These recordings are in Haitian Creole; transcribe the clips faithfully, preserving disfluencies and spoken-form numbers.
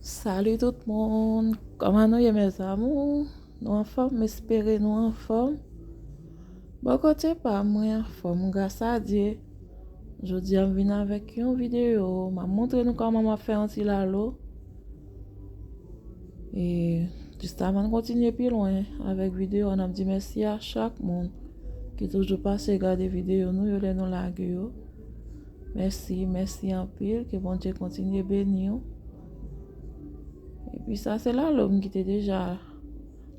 Salut tout moun, kòman nou ye, mes amours? Nou anfòm? M espere nou anfòm. Bò kote pa m, mwen anfòm, gras a Dye. Jodi a, m vin avèk yon videyo. M ap montre nou kòman m ap fè yon ti lalo. E jis avan n kontinye pi lwen avèk videyo a, n ap di mèsi a chak moun ki toujou pase gade videyo nou yo lè nou lage yo. Mèsi, mèsi anpil. Ke Bondye kontinye beni w. Epi sa se lalo m ki te deja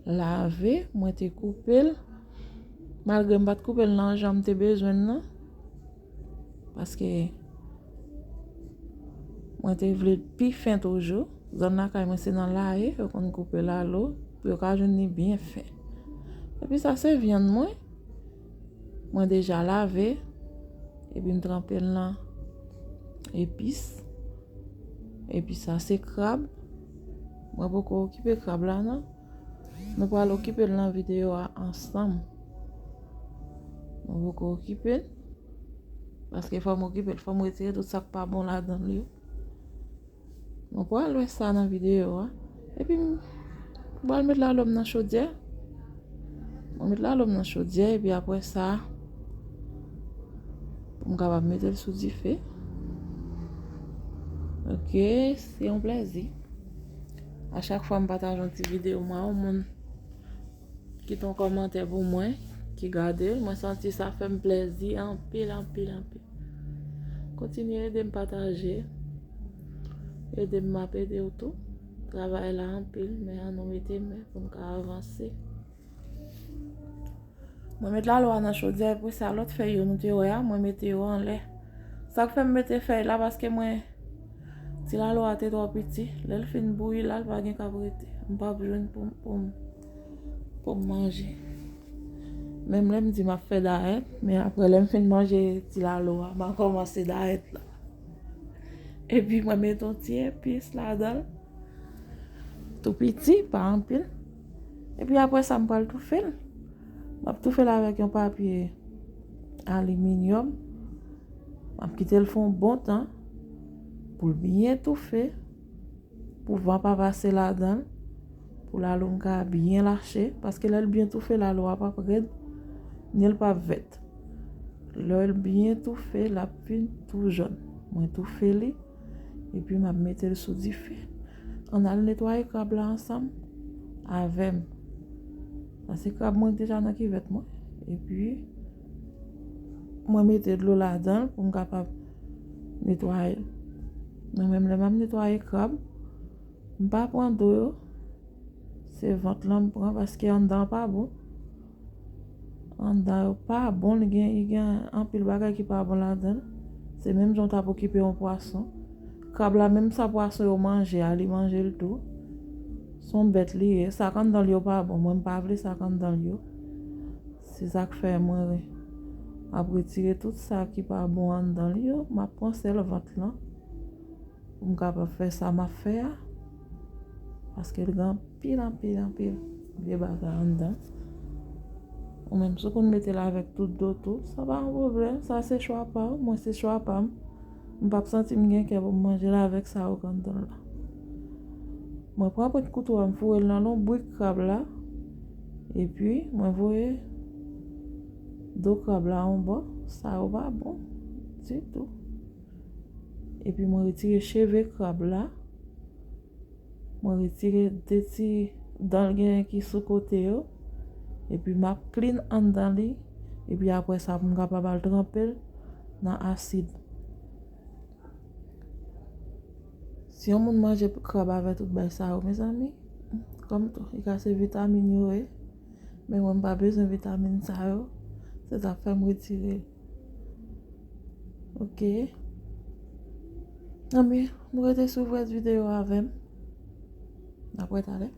lave, mwen te koupe l. Malgre m pa t koupe l nan jan m te bezwen l nan. Paske mwen te vle l pi fen toujou. Zòn lakay mwen se nan laye, yo konn koupe lalo, pou yo ka jwenn li byen fen. Epi sa se vyann mwen. Mwen deja lave, epi m tranpe l nan epis. Epi sa se krab. Mwen poko okipe krab la non. Nou pral okipe l nan videyo a ansanm. Mwen poko okipe l. Paske fò m okipe l, fò m retire tout sa k pa bon ladan l yo. Nou pral wè sa nan videyo a. Epi m pral met lalo m nan chodyè. Mwen met lalo m nan chodyè, epi apre sa, pou m kapab mete l sou dife. Ok, se yon plèzi. A chak fwa m pataje yon ti videyo, mwen, yon moun kite yon kòmantè pou mwen, ki gade l, mwen santi sa fè m plèzi anpil, anpil, anpil. Kontinye ede m pataje. Ede m, m ap ede w tou. Travay la anpil, men an nou mete men pou n ka avanse. Mwen met lalo a nan chodyè, epi sa lòt fèy yo nou te wè a, mwen mete yo anlè. Sa k fè m mete fèy la, paske mwen, ti lalo a te twò piti. Lè l fin bouyi la, l pa gen k ap rete. M p ap jwenn pou m, pou m, pou m manje. Menm lè m di m ap fè dayèt, men apre lè m fin manje ti lalo a, m a kòmanse dayèt la. Epi mwen mete yon ti epis ladan l. Tou piti, pa anpil. Epi apre sa, m pral toufe l. M ap toufe l avèk yon papye aliminyòm. M ap kite l fè yon bon tan pou l byen toufe, pou van pa pase ladan l, pou lalo m ka byen lache, paske lè l byen toufe, lalo a p ap rèd, ni l p ap vèt. Lè l byen toufe, l ap vin tou jòn. Mwen toufe li, epi m ap mete l sou dife. Ann al netwaye krab la ansanm avè m. Sa se krab mwen ki deja nan kivèt mwen. Epi, mwen mete dlo ladan l pou m kapab netwaye l. Mwen menm, lè m ap netwaye krab, m pa pran do yo. Se vant lan m pran, paske anndan an pa bon. Anndan yo pa bon, li gen, li gen anpil bagay ki pa bon ladan l. Se menm jan w t ap okipe yon pwason. Krab la, menm sa pwason yo manje a, li manje l tou. Se yon bèt li ye. Sa k anndan l yo pa bon. Mwen, m pa vle sa k anndan l yo. Se sa k fè mwen ap retire tout sa ki pa bon anndan l yo. M ap pran sèl vant lan. Pou m kapab fè sa m ap fè a, paske l gen anpil, anpil, anpil vye bagay anndan. Ou menm, si w konn mete l avèk tout do tou, sa pa yon pwoblèm. Sa se chwa pa w, mwen se chwa pa m. M p ap santi m gen kè pou m manje l avèk sa yo k anndan l la. Mwen pran pwent kouto a, m foure l nan lonbrik krab la, epi mwen voye do krab la yon bò. Sa yo pa bon ditou. Epi mwen retire cheve krab la. Mwen retire de ti dan l genyen ki sou kote yo. Epi m ap clean anndan li. Epi apre sa, pou m kapab al tranpe l nan asid. Si yon moun manje krab avè tout bay sa yo, mezanmi, kòm tou, li ka se vitamin yo ye. Men mwen, m pa bezwen vitamin sa yo. Se sa k fè m retire l. Ok. Anben, nou rete sou rès videyo avè m. N ap wè talè.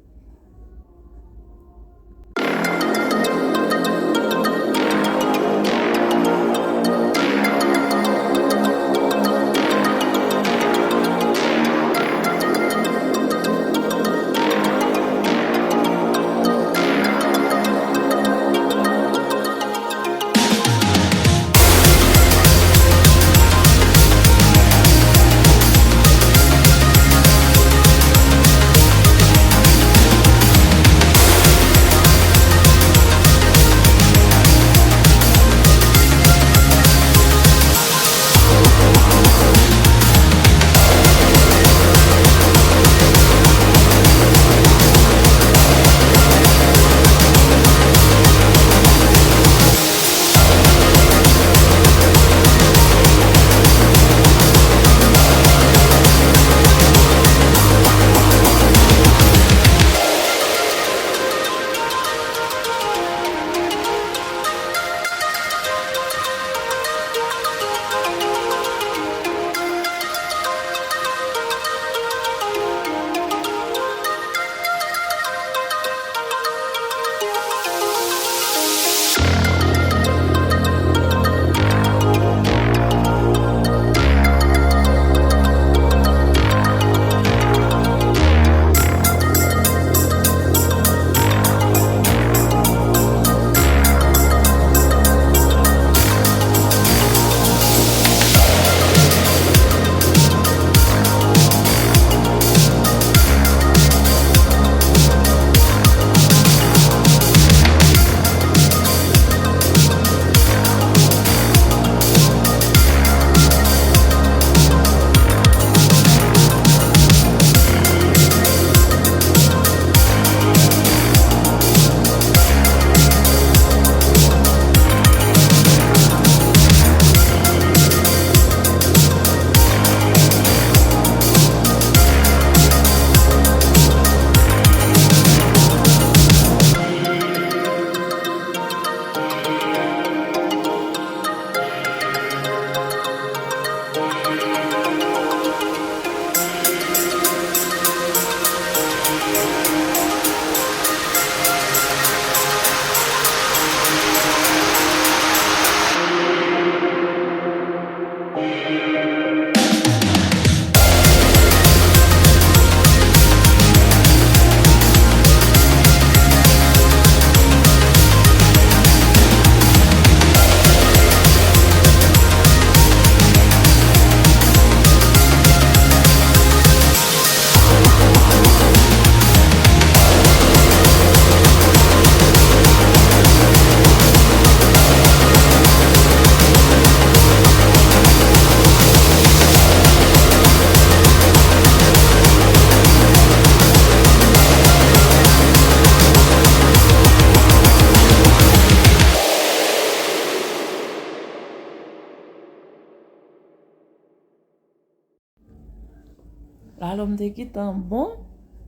Lalo m te gentan bon.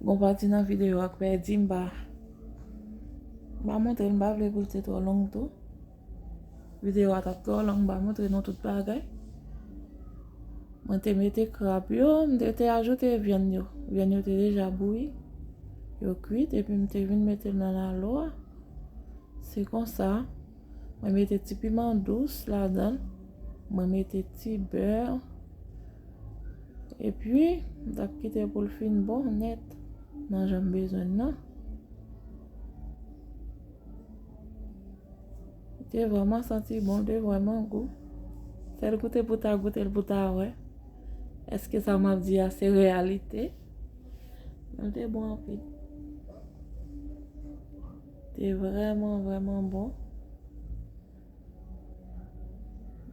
Gon pati nan videyo a k pèdi, m pa, m pa montre l, m pa vle pou l te twò long tou. Videyo a t ap twò long, m pa montre nou tout bagay. Mwen te mete krab yo, m te, te ajoute vyann yo. Vyann yo te deja bouyi, yo kwit, epi m te vin mete l nan lalo a. Se konsa, mwen mete ti piman dous ladan l. Mwen mete ti bè. Epi, m t ap kite pou l fin bon nèt nan jan m bezwen l nan. Li te vrèman santi bon, li te vrèman gou. Sèl goute pou ta goute l pou ta wè. Èske sa m ap di a se reyalite? Men l te bon anpil. Te vrèman, vrèman bon.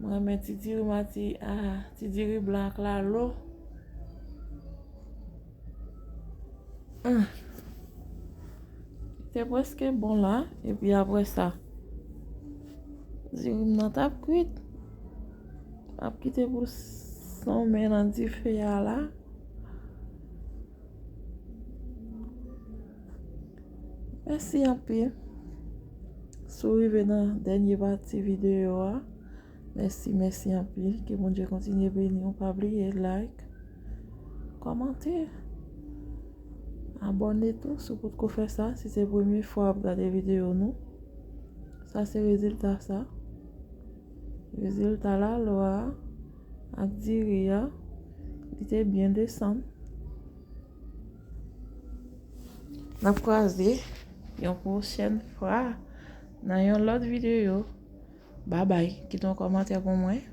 Mwen renmen ti diri mati, ah, ti diri blan ak lalo. Ah. Te prèske bon la, epi apre sa, diri m nan t ap kwit. M ap kite pou l sonmen nan dife a la. Mèsi anpil. Si w rive nan dènye pati videyo a, mèsi, mèsi anpil. Ke Bondye kontinye beni w. Pa bliye like, kòmante, abòne tou si w potko fè sa, si se premye fwa w ap gade videyo nou. Sa se rezilta sa. Rezilta lalo a ak diri a, li te byen desann. N ap kwaze yon pwochèn fwa nan yon lòt videyo. Babay, kite yon kòmantè pou mwen.